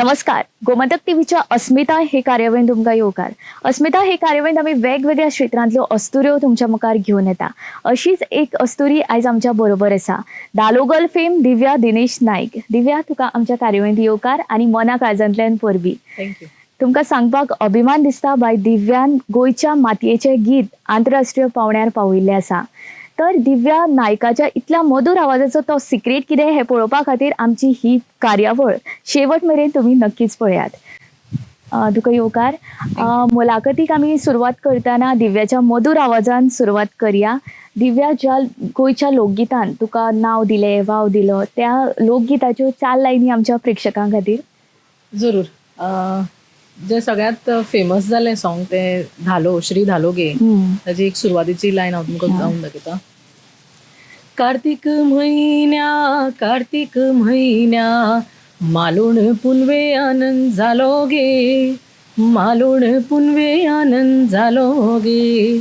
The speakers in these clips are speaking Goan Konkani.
नमस्कार, गोमंतक टीव्हीच्या अस्मिता हे कार्यावळीन तुमकां येवकार. अस्मिता हे कार्यावळीन आमी वेगवेगळ्या क्षेत्रांतल्यो अस्तुऱ्यो तुमच्या मुखार घेवन येता. अशीच एक अस्तुरी आयज आमच्या बरोबर आसा, धालोगर्ल फेम दिव्या दिनेश नाईक. दिव्या, तुका आमच्या कार्यावळींत येवकार आनी मना काळजांतल्यान परबी. Thank you. तुमकां सांगपाक अभिमान दिसता बाय, दिव्यान गोंयच्या मातयेचें गीत आंतरराष्ट्रीय पावंड्यार पावयिल्लें आसा. तर दिव्या नायकाच्या इतल्या मधुर आवाजाचो तो सिक्रेट कितें हें पळोवपा खातीर आमची ही कार्यावळ शेवट मेरेन तुमी नक्कीच पळयात. तुका येवकार. मुलाखतीक आमी सुरवात करतना दिव्याच्या मधुर आवाजान सुरवात करया. दिव्या, ज्या गोंयच्या लोकगितान तुका नांव दिलें, वाव दिलो, त्या लोकगिताच्यो चार लायनी आमच्या प्रेक्षकां खातीर. जरूर. जे सगळ्यात फेमस जालें सॉंग तें धालो, श्री धालो गे. ताजी एक सुरवातीची लायन हांव तुमकां गावन दाखयता. कार्तीक म्हयन्या, कार्तीक म्हयन्या, मालोण पुनवे आनंद जालो गे, मालोण पुनवे आनंद जालो गे,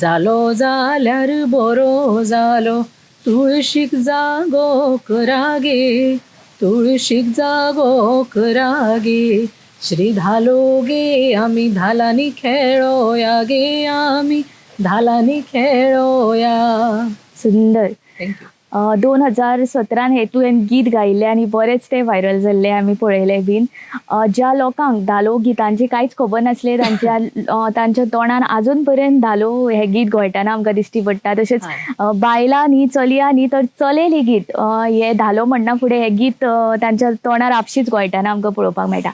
जालो जाल्यार बरो जालो, तुळशीक जागो करा गे, तुळशीक जागो करा गे, श्री धालो गे आमी धालांनी खेळोया गे, आमी धालांनी खेळोया. सुंदर. Thank you. 2017न हे तुवें गीत गायिल्लें आनी बरेंच तें व्हायरल जाल्लें, आमी पळयलें बीन. ज्या लोकांक धालो गितांची कांयच खबर नासलें, तांच्या तोंडान आजून पर्यंत धालो हें गीत घोळटाना आमकां दिश्टी पडटा. तशेंच बायलां न्ही, चलयां न्ही, तर चले लेगीत हे धालो म्हणना फुडें हें गीत तांच्या तोंडार आपशीच घोळटाना आमकां पळोवपाक मेळटा.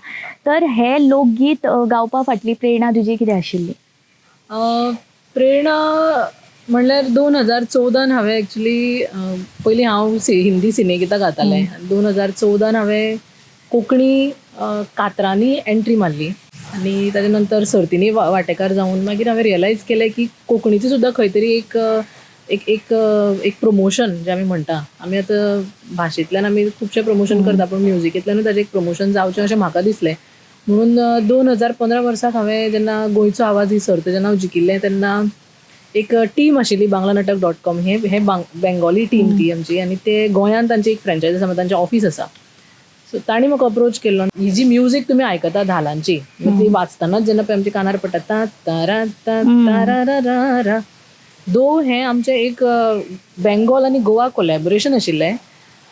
तर हें लोकगीत गावपा फाटली प्रेरणा तुजी कितें आशिल्ली? प्रेरणा म्हणल्यार 2014न हांवें एक्चुली, पयलीं हांव हिंदी सिने गितां गातालें. 2014न हांवें कोंकणी कातरांनी एंट्री मारली आनी ताजे नंतर सर्तींनी वांटेकार जावन मागीर हांवें रियलायज केलें की कोंकणीचें सुद्दां खंय तरी एक एक एक एक प्रमोशन जें आमी म्हणटा, आमी आतां भाशेंतल्यान आमी खुबशें प्रमोशन करता, पूण म्युजिकेंतल्यानूय ताजें एक प्रमोशन जावचें अशें म्हाका दिसलें. म्हणून 2015 वर्साक हांवें जेन्ना गोंयचो आवाज ही सर्त जेन्ना हांव जिखिल्लें, तेन्ना एक टीम आशिल्ली बांगला नाटक.कॉम, हे हे बेंगोली टीम ती आमची आनी ते गोंयांत तांची एक फ्रेंचायज आसा, तांचें ऑफीस आसा. सो तांणी म्हाका अप्रोच केल्लो. ही जी म्युजीक तुमी आयकता धालांची, ती वाजतनाच जेन्ना पळय आमच्या कानार पडटा, ता तारा ता तारा रा रा रा दो, हें आमचें एक बेंगॉल आनी गोवा कोलॅबोरेशन आशिल्लें.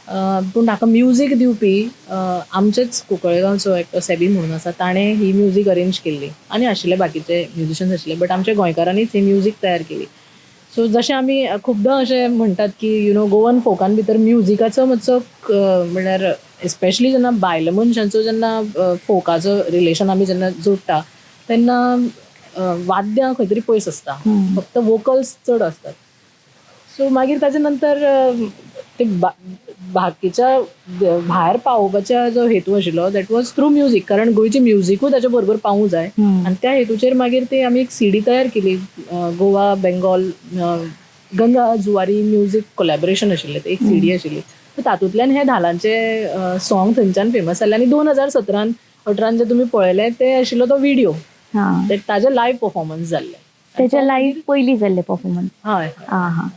पूण म्हाका म्युजीक दिवपी आमचेच कुंकळे गांवचो एकटो सेबी म्हणून आसा, ताणें ही म्युजीक अरेंज केल्ली आनी आशिल्ले बाकीचे म्युजिशन्स आशिल्ले, बट आमच्या गोंयकारांनीच ही म्युजीक तयार केली. सो जशें आमी खुबदां अशें म्हणटात की you know Goan फोकान भितर म्युजिकाचो मातसो, म्हणल्यार एस्पेशली जेन्ना बायल मनशांचो जेन्ना फोकाचो रिलेशन आमी जेन्ना जोडटा, तेन्ना वाद्यां खंय तरी पयस आसता, फक्त वोकल्स चड आसतात. सो मागीर ताजे नंतर ते बाकीच्या भायर पावोवपाच्या जो हेतू आशिल्लो, that was through music, कारण गोंयची म्युजिकूय ताच्या बरोबर पावूंक जाय. आनी त्या हेतूचेर मागीर ते आमी एक सीडी तयार केली. Goa Bengal Ganga Zuari music collaboration आशिल्लें ते, एक सीडी आशिल्ली. सो तातूंतल्यान हे धालांचे सॉंग थंयच्यान फेमस जालें आनी 2017न 18 जे तुमी पळयलें ते आशिल्लो तो विडियो, ताजे लायव्ह परफॉर्मन्स जाल्ले. त्याच्या लायव्ह पयलीं जाल्लें परफॉर्मन्स. हय. आं हां.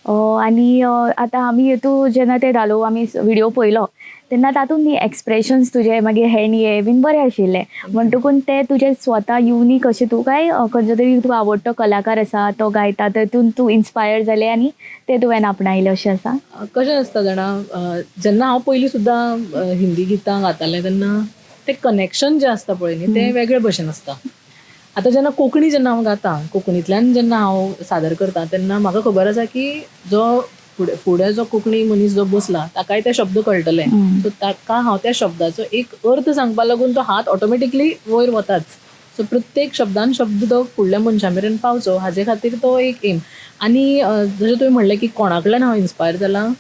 आनी आतां आमी हेतू जेन्ना ते धालो आमी विडियो पळयलो तेन्ना तातूंत न्ही एक्सप्रेशन्स तुजे, मागीर हँड हे बीन बरे आशिल्ले. म्हणटकून ते तुजे स्वता युनीक अशें तूं काय खंयचो तरी तुका आवडटो कलाकार आसा, तो गायता, तेतून तूं इन्स्पायर जालें आनी ते तुवें आपणायलें, अशें आसा? कशें आसता जाणा, जेन्ना हांव पयलीं सुद्दां हिंदी गितां गातालें, तेन्ना तें कनेक्शन जें आसता पळय न्ही, तें वेगळे भशेन आसता. आतां जेन्ना कोंकणी जेन्ना हांव गाता, कोंकणींतल्यान जेन्ना हांव सादर करता, तेन्ना म्हाका खबर आसा की जो फुडें फुडें जो कोंकणी मनीस जो बसला, ताकाय ते शब्द कळटले. सो ताका हांव त्या शब्दाचो एक अर्थ सांगपा लागून तो हात ऑटोमॅटिकली वयर वताच. सो प्रत्येक शब्दान शब्द तो फुडल्या मनशा मेरेन पावचो हाजे खातीर तो एक एम. आनी जशें तुवें म्हणलें की कोणा कडल्यान हांव इन्स्पायर जालां,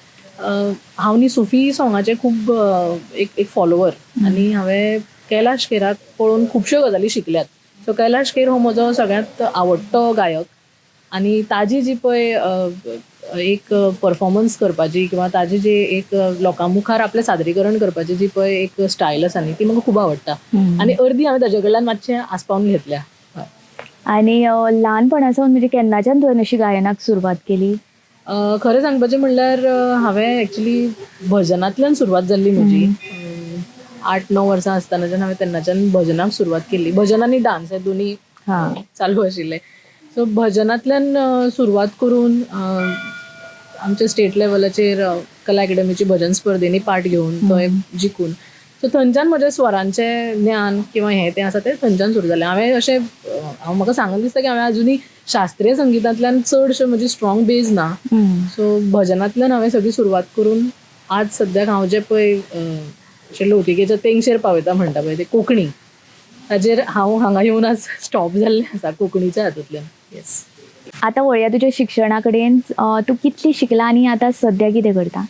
हांव न्ही सुफी सॉंगाचें खूब एक एक फॉलोवर आनी हांवें कैलाश खेराक पळोवन खुबश्यो गजाली शिकल्यात. सो कैलाश खेर हो म्हजो सगळ्यांत आवडटो गायक आनी ताजी जी पळय एक परफॉर्मन्स करपाची किंवा ताजी जी एक लोकां मुखार आपलें सादरीकरण करपाची जी पळय एक स्टायल आसा न्ही, ती म्हाका खूब आवडटा आनी अर्दी हांवें ताजे कडल्यान मातशें आस्पावन घेतल्या, हय. आनी ल्हानपणा सावन, म्हणजे केन्नाच्यान तुवें अशी गायनाक सुरवात केली? खरें सांगपाचें म्हणल्यार हांवें एक्चुली भजनांतल्यान सुरवात जाल्ली म्हजी. 8-9 वर्सां आसतनाच्यान हांवें तेन्नाच्यान भजनाक सुरवात केल्ली. भजन आनी डान्स हे दोनी चालू आशिल्ले. सो भजनांतल्यान सुरवात करून आमच्या स्टेट लेवलाचेर कला एकेडमीची भजन स्पर्धेनी पार्ट घेवन, थंय जिखून, सो थंयच्यान म्हजें स्वरांचें ज्ञान किंवा हें तें आसा तें थंयच्यान सुरू जालें. हांवें अशें हांव म्हाका सांगन दिसता की हांवें अजुनूय शास्त्रीय संगितांतल्यान चडशें म्हजी स्ट्रॉंग बेज ना. सो भजनांतल्यान हांवें सगळी सुरवात करून आज सद्याक हांव जें पळय अशें लौकिकेच्या तेंगशेर पावयता म्हणटा पळय, ते कोंकणी ताजेर हांव हांगा येवन आज स्टॉप जाल्लें आसा कोंकणीच्या हातूंतल्यान, येस. आतां वळया तुज्या शिक्षणा कडेन. तूं कितली शिकला आनी आतां सद्या कितें करता?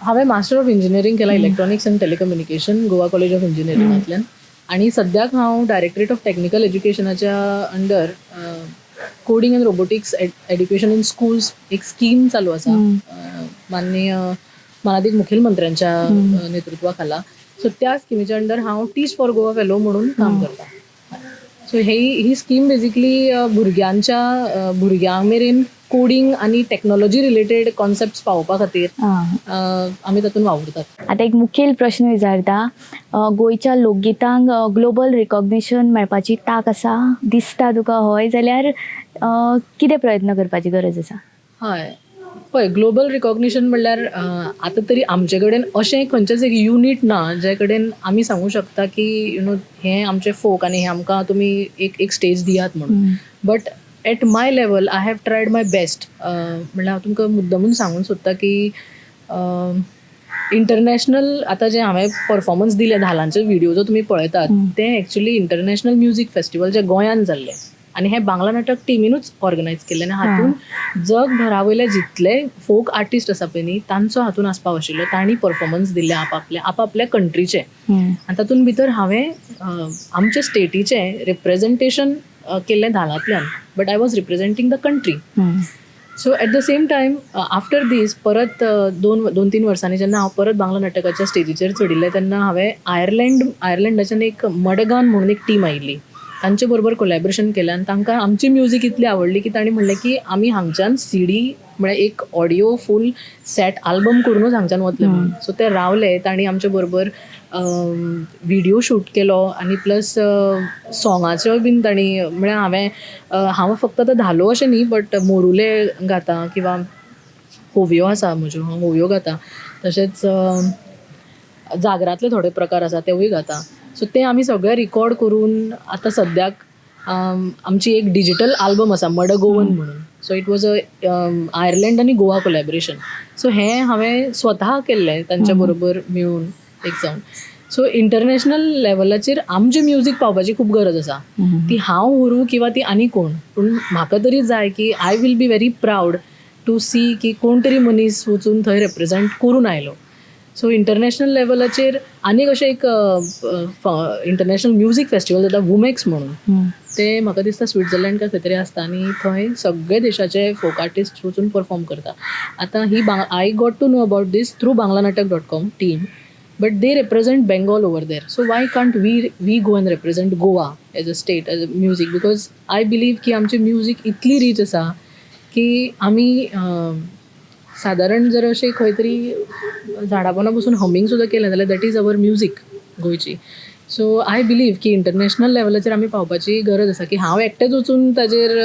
हांवें मास्टर ऑफ इंजिनियरींग केलां, electronics and telecommunication, Goa college of इंजिनियरिंगांतल्यान. आनी सद्याक हांव डायरेक्टरेट ऑफ टॅक्निकल एज्युकेशनाच्या under coding and robotics education in schools एक स्कीम चालू आसा माननीय मानादीक मुखेलमंत्र्यांच्या नेतृत्वा खाला. सो त्या स्किमीच्या अंडर हांव टीच फॉर गोवा फेलो म्हणून काम करता. सो ही स्कीम बेजिकली भुरग्यांच्या भुरग्यां मेरेन कोडींग आनी टॅक्नॉलॉजी रिलेटेड कॉन्सेप्ट पावोवपा खातीर आमी तातूंत वावुरतात. आतां एक मुखेल प्रश्न विचारता. गोंयच्या लोकगितांक ग्लोबल रिकॉग्निशन मेळपाची तांक आसा दिसता तुका? हय जाल्यार कितें प्रयत्न करपाची गरज आसा? हय, पळय, ग्लोबल रिकॉग्निशन म्हणल्यार आतां तरी आमचे कडेन अशें खंयचेंच एक युनीट ना जे कडेन आमी सांगूं शकता की you know हें आमचें फोक आनी हें आमकां तुमी एक एक स्टेज दियात म्हणून. But at my level I have tried my best. म्हणल्यार हांव तुमकां मुद्दमून सांगूंक सोदता की इंटरनॅशनल आतां जे हांवें परफॉर्मन्स दिले, धालांचे व्हिडियो जो तुमी पळयतात, ते एक्चुली इंटरनॅशनल म्युजीक फेस्टिवल जे गोंयांत जाल्लें आनी हें बांगला नाटक टिमीनूच ऑर्गनायज केल्लें आनी हातूंत जगभरा वयले जितले फोक आर्टिस्ट आसा पळय न्ही, तांचो हातूंत आस्पाव आशिल्लो. तांणी परफॉर्मन्स दिल्ले आपापल्या आपापल्या कंट्रीचे. आनी तातूंत भितर हांवें आमच्या स्टेटीचें रिप्रेजेंटेशन केल्लें धालांतल्यान, but I was representing the country. So at the same time, after this परत 2-3 वर्सांनी जेन्ना हांव परत बांगला नाटकाच्या स्टेजीचेर चडिल्लें, तेन्ना हांवें आयर्लंडाच्यान एक मडगान म्हणून एक टीम आयिल्ली, तांचे बरोबर कोलॅबरेशन केलें आनी तांकां आमची म्युजीक इतली आवडली की तांणी म्हणलें की आमी हांगच्यान सीडी, म्हळ्यार एक ऑडियो फूल सेट आल्बम करुनूच हांगच्यान वतले म्हणून. सो ते रावले, तांणी आमचे बरोबर व्हिडियो शूट केलो आनी प्लस सोंगाच्योय बीन तांणी, म्हळ्यार हांव फक्त आतां धालो अशें न्ही, बट मोरुले गाता किंवा होवयो आसा म्हज्यो, हांव होवयो गाता, तशेंच जागरांतले थोडे प्रकार आसा तेवूय गाता. सो ते आमी सगळे रिकॉर्ड करून आतां सद्याक आमची एक डिजिटल आल्बम आसा मड गोवन म्हणून. So it was a Ireland आनी गोवा कोलॅबरेशन. सो हें हांवें स्वता केल्लें तांच्या बरोबर मेळून एक जावन. सो इंटरनॅशनल लेवलाचेर आमचें म्युजीक पावपाची खूब गरज आसा. ती हांव व्हरूं किंवा ती आनी कोण, पूण म्हाका तरी जाय की I will be very proud to see की कोण तरी मनीस वचून थंय रिप्रेजेंट करून आयलो. सो इंटरनॅशनल लेवलाचेर आनीक अशें एक इंटरनॅशनल म्युजीक फेस्टिवल जाता वुमेक्स म्हणून, ते म्हाका दिसता स्विट्झर्लंड काय खंय तरी आसता आनी थंय सगळे देशाचे फोक आर्टिस्ट वचून परफॉर्म करता. आतां ही I got to know about this through Banglanatak.com team, but they represent Bengal over there. So why can't we go and represent Goa as a state, as a music? Because I believe की आमची म्युजीक इतली रीच आसा की आमी सादारण जर अशें खंय तरी झाडा पोंदा बसून हमींग सुद्दां केलें जाल्यार that is our music गोंयची. सो I believe की इंटरनॅशनल लेवलाचेर आमी पावपाची गरज आसा, की हांव एकटेंच वचून ताजेर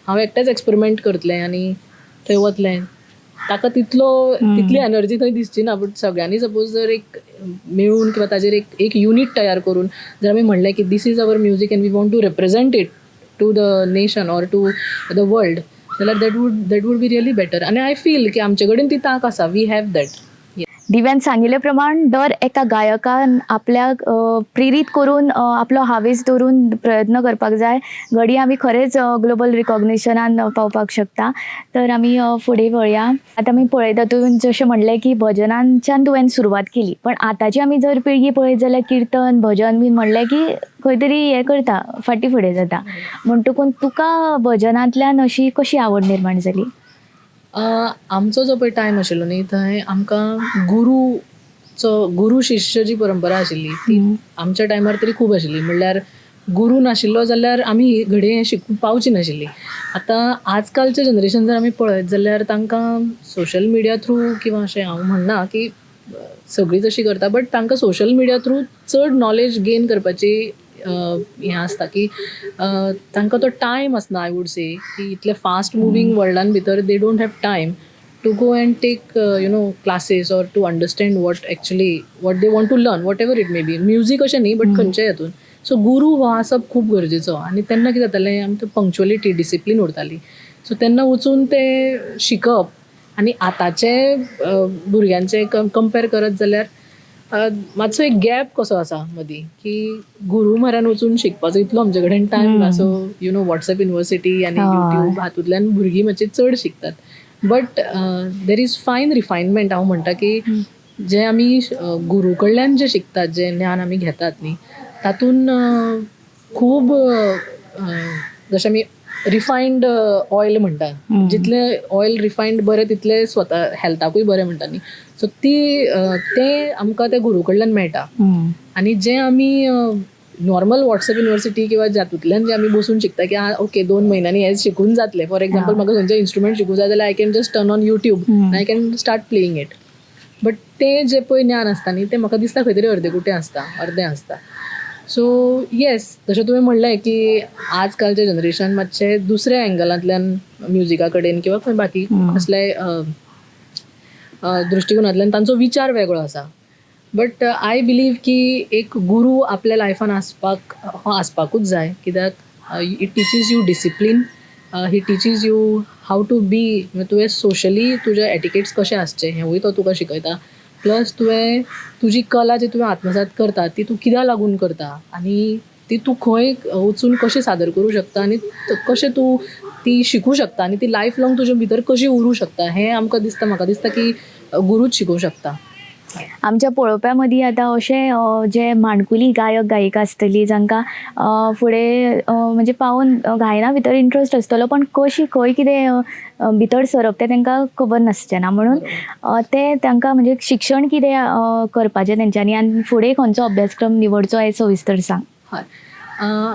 हांव एकटेंच एक्सपेरिमेंट करतलें आनी थंय वतलें, ताका तितली एनर्जी थंय दिसची ना. बट सगळ्यांनी सपोज जर एक मेळून किंवा ताजेर एक एक युनीट तयार करून जर आमी म्हणलें की this is our music and we want to represent it to the nation or to the world, जाल्यार that would be really better. आनी I feel की आमचे कडेन ती तांक आसा, we have that. दिव्यान सांगिल्ले प्रमाण दर एका गायकान आपल्याक प्रेरीत करून आपलो हावेस दवरून प्रयत्न करपाक जाय. घडये आमी खरेंच ग्लोबल रिकॉग्निशनान पावपाक शकता. तर आमी फुडें वळया. आतां आमी पळयता, तुवें जशें म्हणलें की भजनांच्यान तुवें सुरवात केली, पण आतांची आमी जर पिळगी पळयत जाल्यार किर्तन भजन बीन म्हणलें की खंय तरी हें करता, फाटीं फुडें जाता. म्हणटकून तुका भजनांतल्यान अशी कशी आवड निर्माण जाली? आमचो जो पळय टायम आशिल्लो न्ही, थंय आमकां गुरूचो, गुरू शिश्य जी परंपरा आशिल्ली ती आमच्या टायमार तरी खूब आशिल्ली. म्हणल्यार गुरू नाशिल्लो जाल्यार आमी घडये हें शिकूंक पावची नाशिल्ली. आतां आजकालचें जनरेशन जर आमी पळयत जाल्यार तांकां सोशल मिडिया थ्रू किंवा अशें हांव म्हणना की सगळींच अशी करता, बट तांकां सोशल मिडिया थ्रू चड नॉलेज गेन करपाची हें आसता की तांकां तो टायम आसना. I would say की इतले फास्ट मुवींग वर्ल्डान भितर they don't have time to go and take classes or to understand what actually what they want to learn, whatever it may be, music अशें न्ही, बट खंयच्याय हातून. सो गुरू हो आसप खूब गरजेचो. आनी तेन्ना कितें जातालें, आमकां पंक्च्युअलिटी, डिसिप्लीन उरताली. सो तेन्ना वचून तें शिकप आनी आतांचे भुरग्यांचे कंपेर करत जाल्यार मातसो एक गॅप कसो आसा मदीं की गुरू म्हऱ्यान वचून शिकपाचो इतलो आमचे कडेन टायम ना. So WhatsApp university आनी युट्यूब हातूंतल्यान भुरगीं मातशी चड शिकतात, but there is fine refinement. हांव म्हणटा की जें आमी गुरू कडल्यान जें शिकतात, जें ज्ञान आमी घेतात न्ही, तातूंत खूब जशें आमी रिफायंड ऑयल म्हणटा, जितलें ऑयल रिफायंड बरें तितलें स्वता हेल्थाकूय बरें म्हणटा न्ही. सो ती तें आमकां त्या गुरू कडल्यान मेळटा. आनी जें आमी नॉर्मल वॉट्सएप युनिवर्सिटी किंवा जातूंतल्यान जें आमी बसून शिकता की आं ओके, 2 म्हयन्यांनी हें शिकून जातलें. फॉर एक्झाम्पल, म्हाका खंयचें इन्स्ट्रुमेंट शिकूंक जाय जाल्यार I can just turn on YouTube, I can start playing it. But तें जें पळय ज्ञान आसता न्ही, तें म्हाका दिसता खंय तरी अर्देकुटें आसता, अर्दें आसता. सो येस, जशें तुवें म्हणलें की आज कालचें जनरेशन मातशें दुसऱ्या एंगलांतल्यान म्युजिका कडेन किंवा खंय बाकी कसल्याय दृश्टिकोनांतल्यान तांचो विचार वेगळो आसा. बट I believe की एक गुरू आपल्या लायफान आसपाक हो आसपाकूच जाय, कित्याक it teaches you discipline, he teaches you how to be, तुवें सोशली तुजे एटिकेट्स कशे आसचे हेंवूय तो तुका शिकयता. प्लस तुवें तुजी कला जी तुवें आत्मसात करता ती तूं कित्याक लागून करता आनी ती तूं खंय वचून कशें सादर करूं शकता आनी कशें तूं ती शिकूं शकता आनी ती लायफ लॉंग तुजे भितर कशी उरूं शकता, हें आमकां दिसता, म्हाका दिसता की गुरूच शिकोवंक शकता. आमच्या पळोवप्या मदीं आतां अशे जे माणकुली गायक गायिका आसतली जांकां फुडें म्हणजे पावून गायना भितर इंट्रस्ट आसतलो, पण कशी खंय कितें भितर सरप तें तांकां खबर नासचें ना, म्हणून ते तांकां म्हणजे शिक्षण कितें करपाचें तेंच्यांनी आनी फुडें खंयचो अभ्यासक्रम निवडचो हें सविस्तर सांग. हय,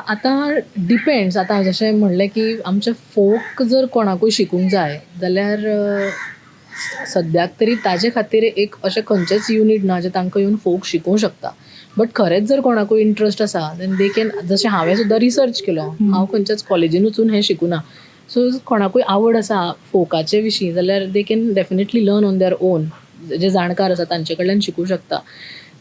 आतां डिपेंड्स. आतां जशें म्हणलें की आमचें फोक जर कोणाकूय शिकूंक जाय जाल्यार सद्याक तरी ताजे खातीर एक अशें खंयचेंच युनीट ना जें तांकां येवन फोक शिकोवंक शकता. बट खरेंच जर कोणाकूय इंट्रस्ट आसा, then they can. जशें हांवें सुद्दां रिसर्च केलो, हांव खंयच्याच कॉलेजीन वचून हें शिकूना. सो कोणाकूय आवड आसा फोकाचे विशीं जाल्यार they can definitely learn on their own. जे जाणकार आसा तांचे कडल्यान शिकूं शकता.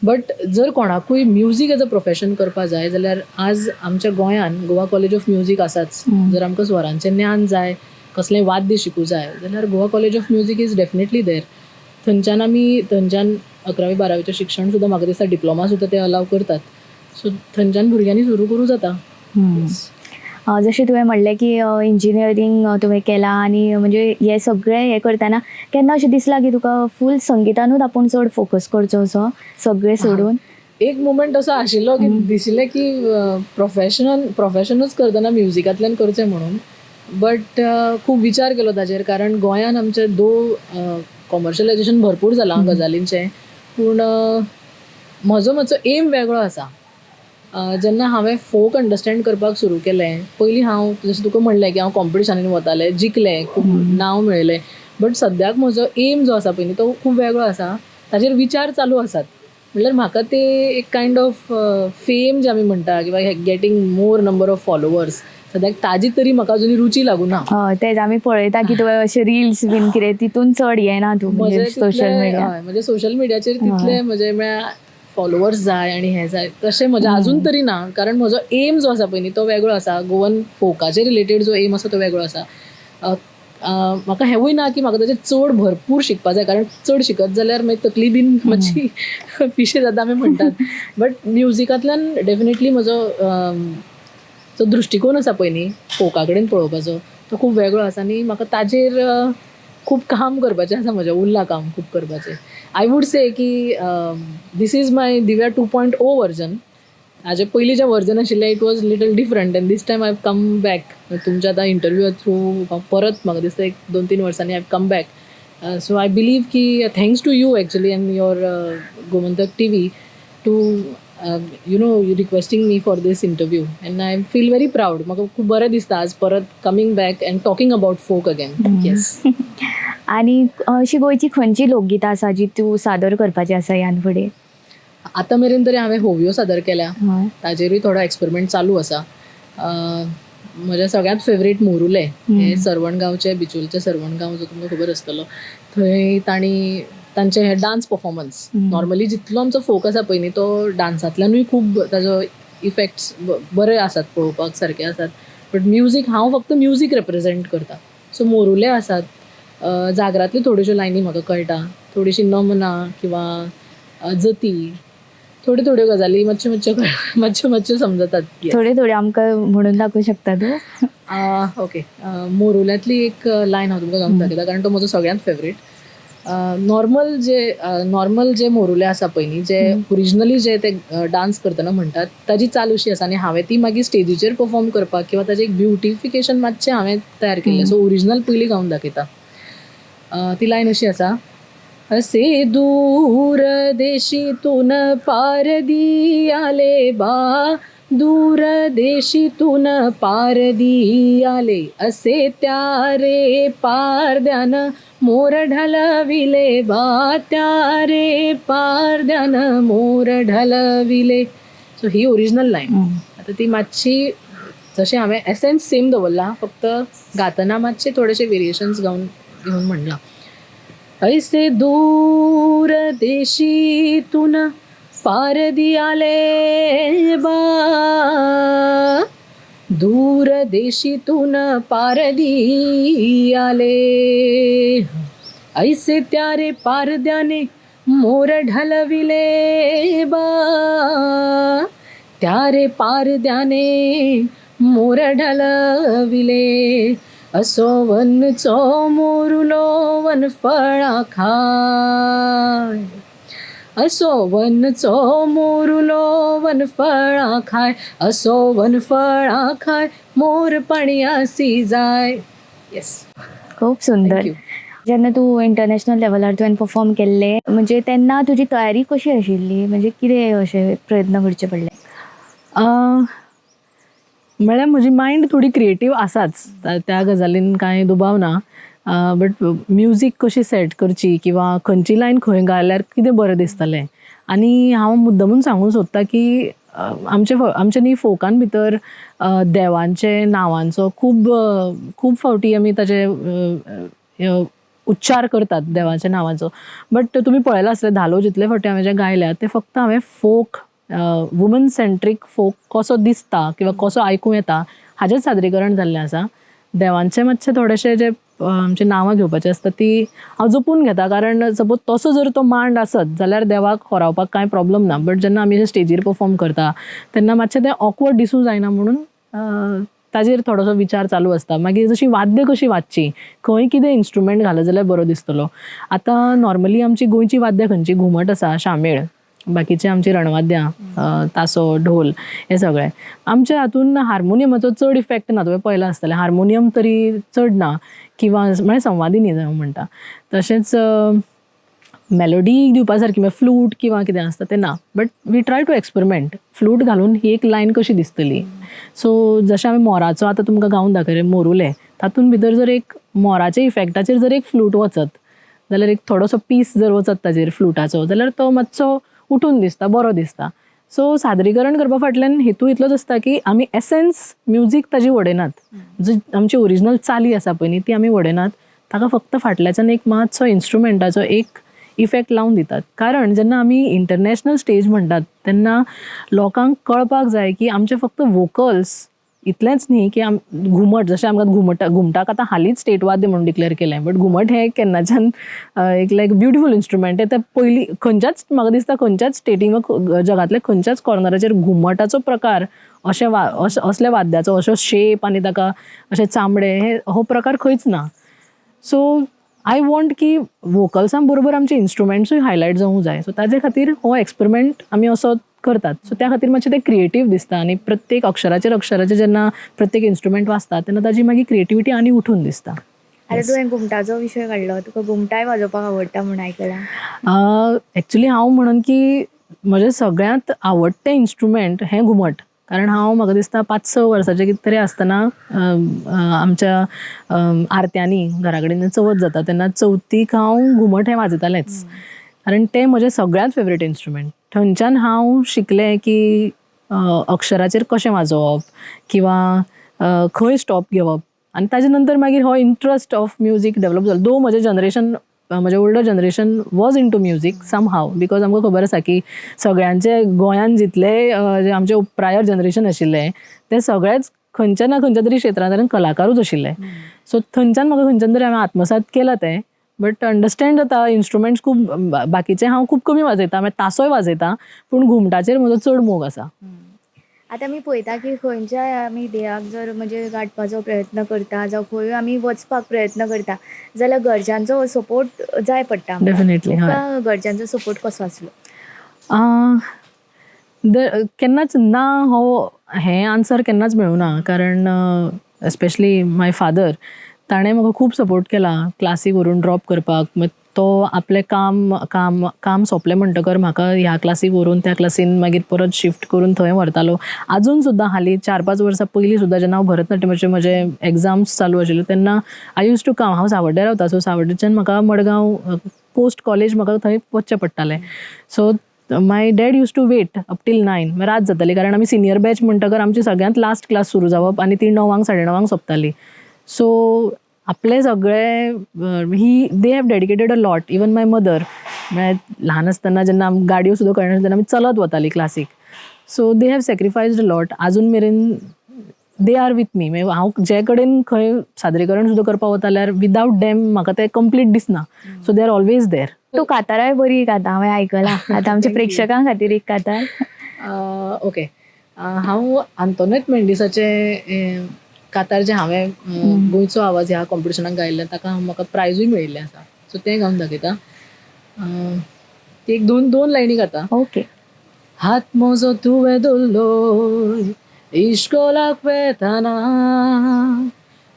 बट जर कोणाकूय म्युजीक एज अ प्रोफेशन करपा जाय जाल्यार आज आमच्या गोंयान गोवा कॉलेज ऑफ म्युजीक आसाच. जर आमकां स्वरांचें ज्ञान जाय, कसलेंय वाद्य शिकूं जाय जाल्यार Goa College of Music is definitely there. थंयच्यान आमी थंयच्यान अकरावी बारावीचें शिक्षण सुद्दां, म्हाका दिसता डिप्लोमा सुद्दां ते अलाव करतात. सो थंयच्यान भुरग्यांनी सुरू करूं जाता. जशें तुवें म्हणलें की इंजिनियरींग तुवें केलां आनी म्हणजे हें सगळें हें करतना केन्ना अशें दिसलां की तुका फूल संगितानूच आपूण चड फोकस करचो असो सगळें सोडून? एक मुमेंट असो आशिल्लो की दिशिल्लें की प्रोफेशनूच करतना म्युजिकांतल्यान करचें म्हणून. बट खूब विचार केलो ताजेर, कारण गोंयान आमचे दो कॉमर्शलायजेशन भरपूर जालां गजालींचें, पूण म्हजो मातसो एम वेगळो आसा. जेन्ना हांवें फोक अंडरस्टँड करपाक सुरू केलें, पयलीं हांव जशें तुका म्हणलें की हांव कॉम्पिटिशनांनी वतालें, जिखलें, खूब नांव मेळयलें, बट सद्याक म्हजो एम जो आसा पळय न्ही, तो खूब वेगळो आसा. ताजेर विचार चालू आसात. म्हणल्यार म्हाका ते एक कायंड ऑफ फेम जे आमी म्हणटा किंवा getting more number of followers, सद्याक ताजी तरी म्हाका अजून रुची लागूना. हय, तेच आमी पळयता की तुवें अशें रिल्स बीन कितें तितून चड येना तूं, म्हणजे म्हजें सोशल मिडिया. हय, म्हणजे सोशल मिडियाचेर तितले म्हजे म्हळ्यार फॉलोवर्स जाय आनी हें जाय तशें म्हजें अजून तरी ना, कारण म्हजो एम जो आसा पळय न्ही, तो वेगळो आसा. गोवन फोकाचे रिलेटेड जो एम आसा तो वेगळो आसा. अ, अ, म्हाका हेंवूय ना की म्हाका ताचेर चड भरपूर शिकपा जाय, कारण चड शिकत जाल्यार मागीर तकली बीन मातशी पिशें जाता आमी म्हणटात. बट म्युजिकांतल्यान डेफिनेटली म्हजो जो दृश्टिकोन आसा पळय न्ही फोका कडेन पळोवपाचो, तो खूब वेगळो आसा आनी म्हाका ताजेर खूब काम करपाचें आसा. म्हजें उरलां काम खूब करपाचें. I would say की this is my Divya 2.0 version. हाजे पयलीं जें वर्जन आशिल्लें, it was little different, and this time I have come back. तुमच्या आतां इंटरव्यू थ्रू परत म्हाका दिसता एक 2-3 वर्सांनी I have come back. So I believe की thanks to you actually and your Gomantak TV to requesting me for this interview, and I feel very proud. म्हाका खूब बरें दिसता आज परत coming back and talking about folk again, yes. आनी अशी गोंयची खंयची लोकगितां आसा जी तूं सादर करपाची आसा ह्यान फुडें? आतां मेरेन तरी हांवें होवयो सादर केल्या. हय. ताजेरूय थोडो एक्सपेरिमेंट चालू आसा. म्हजें सगळ्यांत फेवरेट मोरुले हे सर्वण गांवचे, बिचोलचे सर्वण गांव जो तुमकां खबर आसतलो, थंय तांणी तांचे हे डान्स परफॉर्मन्स, नॉर्मली जितलो आमचो फोक आसा पळय न्ही तो डान्सांतल्यानूय खूब ताजो इफेक्ट्स बरे आसात, पळोवपाक सारके आसात, बट म्युजीक हांव फक्त म्युजीक रिप्रेजेंट करता. सो मोरुले आसात, जागरांतल्यो थोड्योश्यो लायनी म्हाका कळटा, थोडीशी नमनां किंवां जती, थोड्यो थोड्यो गजाली मातश्यो मातश्यो मातश्यो मातश्यो समजतात. थोडे थोडे आमकां म्हणून दाखोवंक शकता तूं? ओके, मोरुल्यांतली एक लायन हांव तुमकां गावन दाखयता, कारण तो म्हजो सगळ्यांत फेवरेट. नॉर्मल जे मोरुले आसा पळय न्ही, जे ओरिजिनली जे ते डान्स करतना म्हणटात ताजी चाल अशी आसा, आनी हांवें ती मागीर स्टेजीचेर परफॉर्म करपाक किंवा ताजें एक ब्युटिफिकेशन मातशें हांवें तयार केल्लें. सो ओरिजिनल पयलीं गावन दाखयता. ती लायन अशी आसा: असे दूर देशीतून पारदी आले बा, दूर देशीतून पारदी आले, असे त्या रे पारद्यान मोर ढलविले बा, त्या रे पारद्यान मोर ढलविले. सो ही ओरिजिनल लायन. आतां ती मातशी जशें हांवें एसेन्स सेम दवरला, फक्त गातना मातशे थोडेशे वेरिएशन्स गावन घेवन म्हणलां. ऐसे दूर देशीतून पारदी आले बा, दूर देशीतून पारदी आले, ऐसे त्यारे पारद्याने मोर ढलविले बा, त्यारे पारद्याने मोर ढलविले, असो वनचो मोरुलो वनफळा खाय, असो वनचो मोरुलो वनफळा खाय, असो वनफळा खाय मोर पाणयासी जाय. येस. खूब सुंदर. Thank you. जेन्ना तूं इंटरनॅशनल लेवलार तुवें परफॉर्म केल्लें, म्हणजे तेन्ना तुजी तयारी कशी आशिल्ली, म्हणजे कितें अशें प्रयत्न करचे पडले? म्हळ्यार म्हजी मायंड थोडी क्रिएटीव आसाच, त्या गजालीन कांय दुबाव ना, बट म्युजीक कशी सेट करची किंवा खंयची लायन खंय घाल्यार कितें बरें दिसतलें. आनी हांव मुद्दमून सांगूंक सोदता की आमचे न्ही फोकान भितर देवांचे नांवांचो खूब खूब फावटी आमी ताजे उच्चार करतात देवाच्या नांवाचो, बट तुमी पळयलां आसतलें धालो जितले फावटी हांवें जे गायल्यात ते फक्त हांवें फोक, वुमन सेंट्रीक फोक कसो दिसता किंवा कसो आयकूं येता हाजें सादरीकरण जाल्लें आसा. देवांचें मातशें थोडेशें जे आमचें नांवां घेवपाचीं आसता ती हांव जपून घेता, कारण सपोज तसो जर तो मांड आसत जाल्यार देवाक होरावपाक कांय प्रॉब्लम ना, बट जेन्ना आमी स्टेजीर परफॉर्म करता तेन्ना मातशें तें ऑकवर्ड दिसूं जायना म्हणून ताजेर थोडोसो विचार चालू आसता. मागीर जशी वाद्य कशी वाजची, खंय कितें इन्स्ट्रुमेंट घालत जाल्यार बरो दिसतलो. आतां नॉर्मली आमची गोंयची वाद्यां खंयची, घुमट आसा, शामेळ, बाकीचे आमची रणवाद्यां, तासो, ढोल, हे सगळे. आमच्या हातून हार्मोनियमाचो चड इफेक्ट ना, तुवें पळयलां आसतलें, हार्मोनियम तरी चड ना किंवा म्हळ्यार संवादिनी हांव म्हणटा. तशेंच मेलोडी दिवपा सारकी म्हळ्यार फ्लूट किंवा कितें आसता तें ना, but we try to experiment flute घालून ही एक लायन कशी दिसतली. सो जशें हांवें मोराचो आतां तुमकां गावन दाखयलें मोरुले, तातूंत भितर जर एक मोराच्या इफेक्टाचेर जर एक फ्लूट वचत जाल्यार, एक थोडोसो पीस जर वचत ताजेर फ्लुटाचो जाल्यार तो मातसो उठून दिसता, बरो दिसता. सो सादरीकरण करपा फाटल्यान हेतू इतलोच आसता की आमी एसेन्स म्युजीक ताजी वडयनात, जी आमची ओरिजिनल चाली आसा पळय न्ही ती आमी वडयनात, ताका फक्त फाटल्याच्यान एक मातसो इन्स्ट्रुमेंटाचो एक इफेक्ट लावन दितात. कारण जेन्ना आमी इंटरनॅशनल स्टेज म्हणटात तेन्ना लोकांक कळपाक जाय की आमचे फक्त वोकल्स इतलेंच न्ही की घुमट, जशें आमकां घुमटाक आतां हालींच स्टेट वाद्य म्हणून डिक्लेर केलें, बट घुमट हें केन्नाच्यान एक लायक ब्युटिफूल इन्स्ट्रुमेंट. तें पयलीं खंयच्याच, म्हाका दिसता खंयच्याच स्टेटीन जगांतल्या खंयच्याच कॉर्नराचेर घुमटाचो प्रकार अशें असल्या वाद्याचो असो शेप आनी ताका अशें चामडें हे हो प्रकार खंयच ना. सो I want की वोकल्सां बरोबर आमचे इन्स्ट्रुमेंट्सूय हायलायट जावूंक जाय. सो ताजे खातीर हो एक्सपेरिमेंट आमी असो करतात. सो त्या खातीर मातशें तें क्रिएटीव दिसता आनी प्रत्येक अक्षराचेर अक्षराचेर जेन्ना प्रत्येक इन्स्ट्रुमेंट वाजता तेन्ना ताजी मागीर क्रिएटिविटी आनी उठून दिसता. आतां तुवें घुमटाचो विशय काडलो, तुका घुमटाय वाजोवपाक आवडटा म्हूण आयकलां. एक्चुली हांव म्हणून की म्हजें सगळ्यांत आवडटें इन्स्ट्रुमेंट हें घुमट. कारण हांव म्हाका दिसता 5-6 वर्साचें कितें तरी आसतना आमच्या आरत्यांनी घरा कडेन चवथ जाता तेन्ना चवथीक हांव घुमट हें वाजयतालेंच, कारण तें म्हजें सगळ्यांत फेवरेट इन्स्ट्रुमेंट. थंयच्यान हांव शिकलें की अक्षराचेर कशें वाजोवप किंवां खंय स्टॉप घेवप. आनी ताजे नंतर मागीर हो इंट्रस्ट ऑफ म्युजीक डेवलप जालो. दो म्हजें जनरेशन, म्हजें older generation was into music somehow, because आमकां खबर आसा की सगळ्यांचे गोंयान जितले जे आमचे प्रायर जनरेशन आशिल्ले ते सगळेच खंयच्या ना खंयच्या तरी क्षेत्रांत कलाकारूच आशिल्ले. सो थंयच्यान म्हाका खंयच्यान तरी हांवें आत्मसात केलां तें. बट अंडरस्टँड जाता इन्स्ट्रुमेंट्स खूब बाकीचे हांव खूब कमी वाजयता, मागीर तासोय वाजयता, पूण घुमटाचेर म्हजो चड मोग आसा. आतां आमी पळयता की खंयच्याय आमी ध्येयाक जर म्हणजे गांठपाचो प्रयत्न करता जावं खंयूय आमी वचपाक प्रयत्न करता जाल्यार घरच्यांचो सपोर्ट जाय पडटा आमकां. डेफिनेटली, हय. तुका घरच्यांचो सपोर्ट कसो आसलो? केन्नाच ना हो हें आन्सर केन्नाच मेळूना, कारण एस्पेशली my father, ताणें म्हाका खूब सपोर्ट केला क्लासीक व्हरून ड्रॉप करपाक. मागीर तो आपलें काम काम काम सोंपलें म्हणटकर म्हाका ह्या क्लासीक व्हरून त्या क्लासीन मागीर परत शिफ्ट करून थंय व्हरतालो. आजून सुद्दां हालीं 4-5 वर्सां पयलीं सुद्दां जेन्ना हांव भरतनाट्यमाचे म्हजे एग्जाम्स चालू आशिल्ले तेन्ना I use to come. हांव सावड्ड्या रावता, सो सावड्ड्याच्यान म्हाका मडगांव पोस्ट कॉलेज म्हाका थंय वचचें पडटालें. So my dad used to wait up till 9, मागीर रात जाताली, कारण आमी सिनियर बॅच म्हणटकर आमची सगळ्यांत लास्ट क्लास सुरू जावप आनी ती 9 9:30 सोंपताली. सो आपले सगळे he they have dedicated a lot. Even my mother, म्हळ्यार ल्हान आसतना जेन्ना आमकां गाडयो सुद्दां कळनासल्यो तेन्ना आमी चलत वतालीं classic. So they have sacrificed a lot. आजून मेरेन they are with me. मागीर हांव जे कडेन खंय सादरीकरण सुद्दां करपाक वता जाल्यार विदावट देम म्हाका तें कंप्लीट दिसना. So they are always there. तूं काताराय बरी गाता, हांवें आयकलां. आतां आमच्या प्रेक्षकां खातीर एक कातार. ओके, हांव आंतोनेत मेंडिसाचें कातार जें हांवें गोंयचो आवाज ह्या कॉम्पिटिशनाक गायिल्लें, ताका म्हाका प्रायजूय मेळिल्लें आसा. सो तें गावन दाखयता. ती एक दोन दोन लायनी गाता. ओके. हात म्हजो तुवें दवरलोय इश्कोलाक वेताना,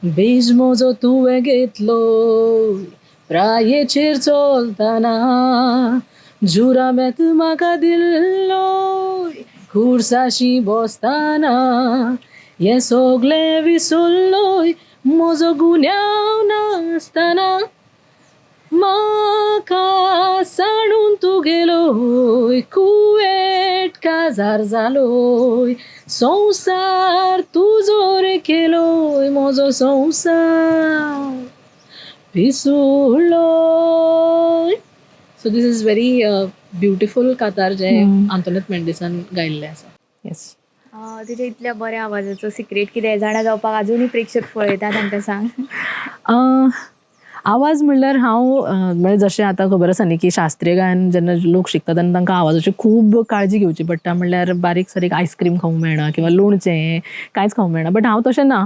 बीज म्हजो तुवें घेतलो प्रायेचेर चलतना, जुरामेत म्हाका दिल्लो खुर्साशी बसतना, हें सगळें विसरलोय म्हजो गुन्यांव नासतना, म्हाका सांडून तूं गेलोय कुवेट काजार जालोय, संवसार तुजो रे केलोय, म्हजो संवसार पिसुडलोय. So this is very beautiful कातार जें आंतोनेत मेंडिसान गायिल्लें आसा. येस. तुज्या इतल्या बऱ्या आवाजाचो सिक्रेट कितें जाणा जावपाक अजुनूय प्रेक्षक पळयता, तांकां सांग. आवाज म्हणल्यार हांव म्हळ्यार जशें आतां खबर आसा न्ही की शास्त्रीय गायन जेन्ना लोक शिकता तेन्ना तांकां आवाजाची खूब काळजी घेवची पडटा. म्हणल्यार बारीक सारीक आयस्क्रीम खावंक मेळना किंवा लोणचें कांयच खावंक मेळना. बट हांव तशें ना.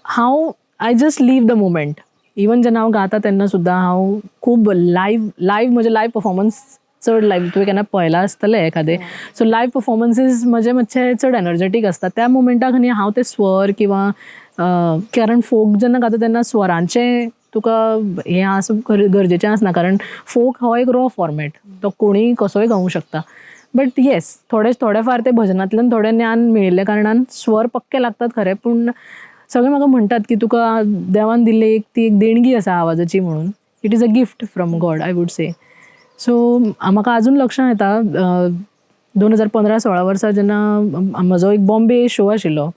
हांव I just live the moment. Even जेन्ना हांव गाता तेन्ना सुद्दां हांव खूब लायव लायव म्हजें लायव परफॉर्मन्स चड लायव तुवें केन्ना पळयलां आसतलें एखादें. सो लायव परफॉर्मन्सीस म्हजे मातशे चड एनर्जेटीक आसता त्या मोमेंटाक न्ही. हांव ते स्वर किंवां, कारण फोक जेन्ना गाता तेन्ना स्वरांचें तुका हें आसप गरजेचें आसना, कारण फोक हो एक रॉ फॉर्मेट, तो कोणीय कसोय गावूंक शकता. बट येस, थोडे थोडे फार ते भजनांतल्यान थोडें ज्ञान मेळिल्ल्या कारणान स्वर पक्के लागतात खरें, पूण सगळे म्हाका म्हणटात की तुका देवान दिल्ली एक ती एक देणगी आसा आवाजाची म्हणून. It is a gift from God, I would say. So म्हाका आजून लक्षांत येता, 2015-16 वर्सा जेन्ना म्हजो एक बॉम्बे शो आशिल्लो,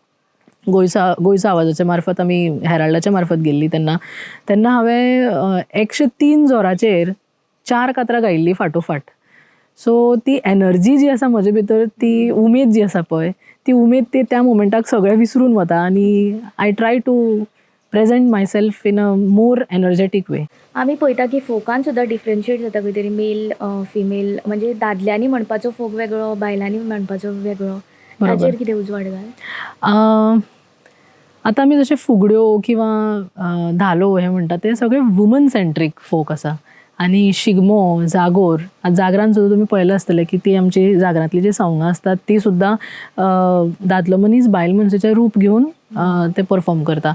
गोंयचो आवाजाच्या मार्फत आमी हेराल्डाच्या मार्फत गेल्ली तेन्ना, तेन्ना हांवें 103 जोराचेर चार कातरां गायिल्लीं फाटोफाट. सो ती एनर्जी जी आसा म्हजे भितर, ती उमेद जी आसा पळय, ती उमेद ती त्या मोमेंटाक सगळें विसरून वता आनी I try to present myself in a more energetic way. आमी पळयता की फोकान सुद्दां डिफरन्शिएट जाता खंय तरी, मेल फिमेल, म्हणजे दादल्यांनी म्हणपाचो फोक वेगळो, बायलांनी म्हणपाचो वेगळो. ताचेर कितें उजवाड घाल. आतां आमी जशे फुगड्यो किंवा धालो हे म्हणटा ते सगळे वुमन सेंट्रीक फोक आसा. आनी शिगमो, जागोर, आतां जागरान सुद्दां तुमी पळयलां आसतलें की ती आमची जागरांतली जी सवंगां आसतात ती सुद्दां दादलो मनीस बायल मनशेचें रूप घेवन ते परफॉर्म करता.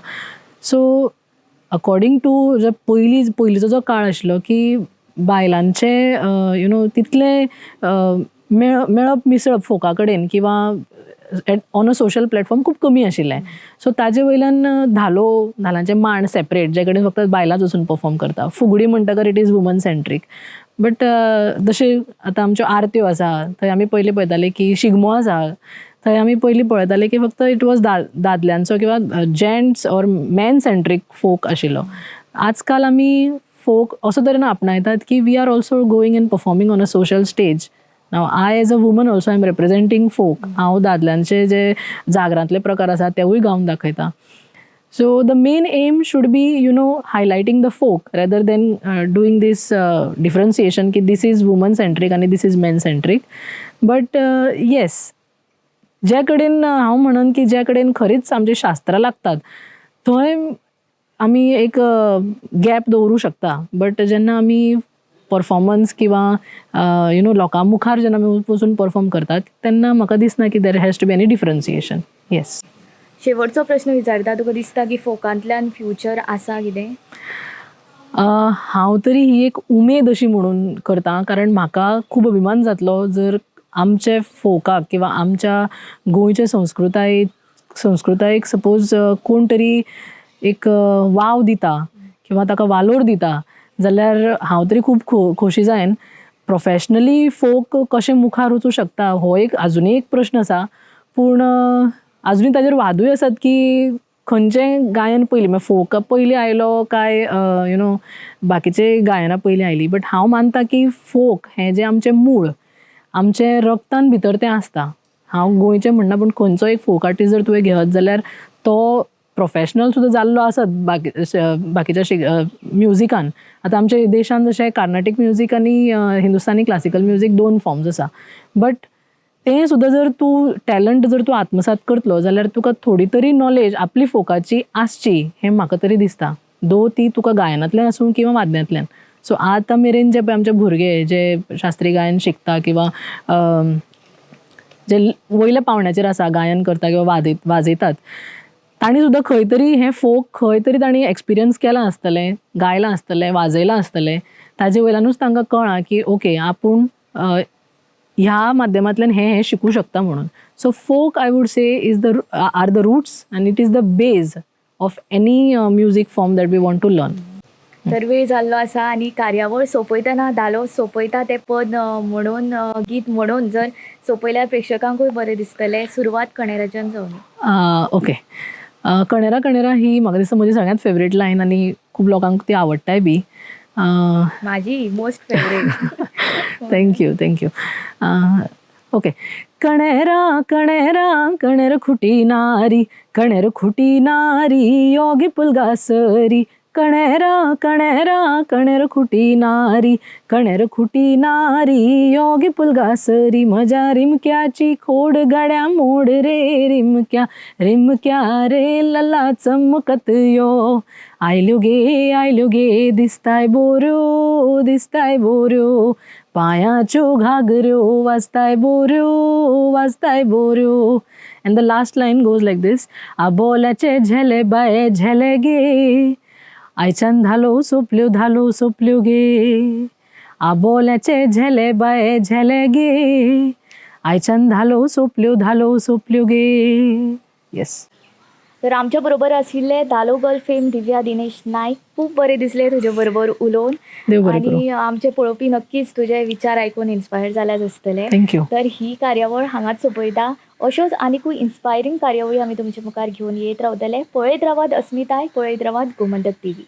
सो अकॉर्डींग टू जे पयलींचो जो काळ आशिल्लो की बायलांचें you know तितलें मेळप मिसळप फोका कडेन किंवा ऑन अ सोशल प्लॅटफॉर्म खूब कमी आशिल्लें. सो ताजे वयल्यान धालो, धालांचे मांड सेपरेट, जे कडेन फक्त बायलांच वचून परफॉर्म करता. फुगडी म्हणटकर it is woman centric, but जशें आतां आमच्यो आरत्यो आसा, थंय आमी पयलीं पळयताले की शिगमो आसा, थंय आमी पयलीं पळयताले की फक्त it was दादल्यांचो किंवा gents or man centric folk आशिल्लो. आजकाल आमी फोक असो तरेन आपणायतात की we are also going and performing on a social stage. Now I as a woman also I am representing folk. हांव दादल्यांचे जे जागरांतले प्रकार आसा तेवूय गावन दाखयता. So the main aim should be highlighting the folk rather than doing this differentiation की this is woman centric आणि this is men centric. But yes, जे कडेन हांव म्हणन की जे कडेन खरीच आमची शास्त्रां लागतात, थंय आमी एक गॅप दवरूं शकता. बट जेन्ना आमी परफॉर्मन्स किंवा you know लोकां मुखार जेन्ना आमी वचून परफॉर्म करतात, तेन्ना म्हाका दिसना की there has to be any differentiation, yes. शेवटचो प्रश्न विचारता, तुका दिसता की फोकांतल्यान फ्युचर आसा कितें? हांव तरी ही एक उमेद अशी म्हणून करता, कारण म्हाका खूब अभिमान जातलो जर आमचे फोकाक किंवा आमच्या गोंयचे संस्कृतायेक सपोज कोण तरी एक वाव दिता किंवा ताका वालोर दिता जाल्यार हांव तरी खूब खोशी जायन. प्रोफेशनली फोक कशें मुखार वचूं शकता हो एक आजुनूय एक प्रश्न आसा, पूण आजुनूय ताजेर वादूय आसात की खंयचें गायन पयलीं, म्हळ्यार फोक पयलीं आयलो काय you know बाकीचे गायनां पयलीं आयलीं. बट हांव मानता की फोक हें जें आमचें मूळ, आमचें रक्तान भितर तें आसता. हांव गोंयचें म्हणना, पूण खंयचो एक फोक आर्टिस्ट जर तुवें घेत जाल्यार तो प्रोफेशनल सुद्दां जाल्लो आसत बाकीच्या म्युजिकान. आतां आमच्या देशान जशें कार्नाटीक म्युजीक आनी हिंदुस्तानी क्लासिकल म्युजीक दोन फॉर्म्स आसा, बट तें सुद्दां जर तूं टॅलंट जर तूं आत्मसात करतलो जाल्यार तुका थोडी तरी नॉलेज आपली फोकाची आसची, हें म्हाका तरी दिसता, दो ती तुका गायनांतल्यान आसूं किंवा वाद्यांतल्यान. सो आतां मेरेन जे पळय आमचे भुरगे जे शास्त्रीय गायन शिकता किंवा जे वयल्या पावंड्याचेर आसा, गायन करता किंवा वाजयतात, तांणी सुद्दां खंय तरी हें फोक खंय तरी तांणी एक्सपिरियन्स केलां आसतलें, गायलां आसतलें, वाजयलां आसतलें. ताजे वयल्यानूच तांकां कळ्ळां की ओके, आपूण ह्या माध्यमांतल्यान हें हें शिकूं शकता म्हणून. So folk, I would say, is the are the roots and it is the base of any music form that we want to learn. तर वेळ जाल्लो आसा आनी कार्यावळ सोंपयतना धालो सोंपयता तें पद म्हणून, गीत म्हणून जर सोंपयल्यार प्रेक्षकांकूय बरें दिसतलें. सुरवात कणेराच्यान जावनी. ओके. कणेरा कणेरा ही म्हाका दिसता म्हजी सगळ्यांत फेवरेट लायन आनी खूब लोकांक ती आवडटाय बी. माझी most favourite. Thank you, thank you. Okay. कणेरा कणेरा कणेर खुटी नारी, कणेर खुटी नारी, योगी पुलगासरी. कणेरा कणेरा कणेर खुटी नारी, कणेर खुटी नारी, योगी पुलगासरी. म्हज्या रिमक्याची खोड गड्या मोड रे, रिमक्या रिमक्या रे लला चमकत यो. आयल्यो गे आयल्यो गे, दिसताय बोऱ्यो, दिसताय बोऱ्यो, पांयाच्यो घागऱ्यो वाजताय बोऱ्यो, वाजताय बोऱ्यो. And the last line goes like this: आबोल्याचे झेले बाये झेले गे, आयच्यान धालो सोंपल्यो, धालो सोंपल्यो गे. आबोल्याचे झेले बाये झेले गे, आयच्यान धालो सोंपल्यो, धालो सोंपल्यो गे. येस. तर आमच्या बरोबर आशिल्ले धालो गर्ल फेम दिव्या दिनेश नायक. खूब बरें दिसलें तुजे बरोबर उलोवन. देव बरें करूं. आनी आमचे पळोवपी नक्कीच तुजे विचार आयकून इन्स्पायर जाल्याच आसतले. Thank you. तर ही कार्यावळ हांगाच सोंपयता. अश्योच आनिकूय इन्स्पायरींग कार्यावळी आमी तुमचे मुखार घेवन येत रावतले. पळयत रावात अस्मिताय, पळयत रावात गोमंतक टीव्ही.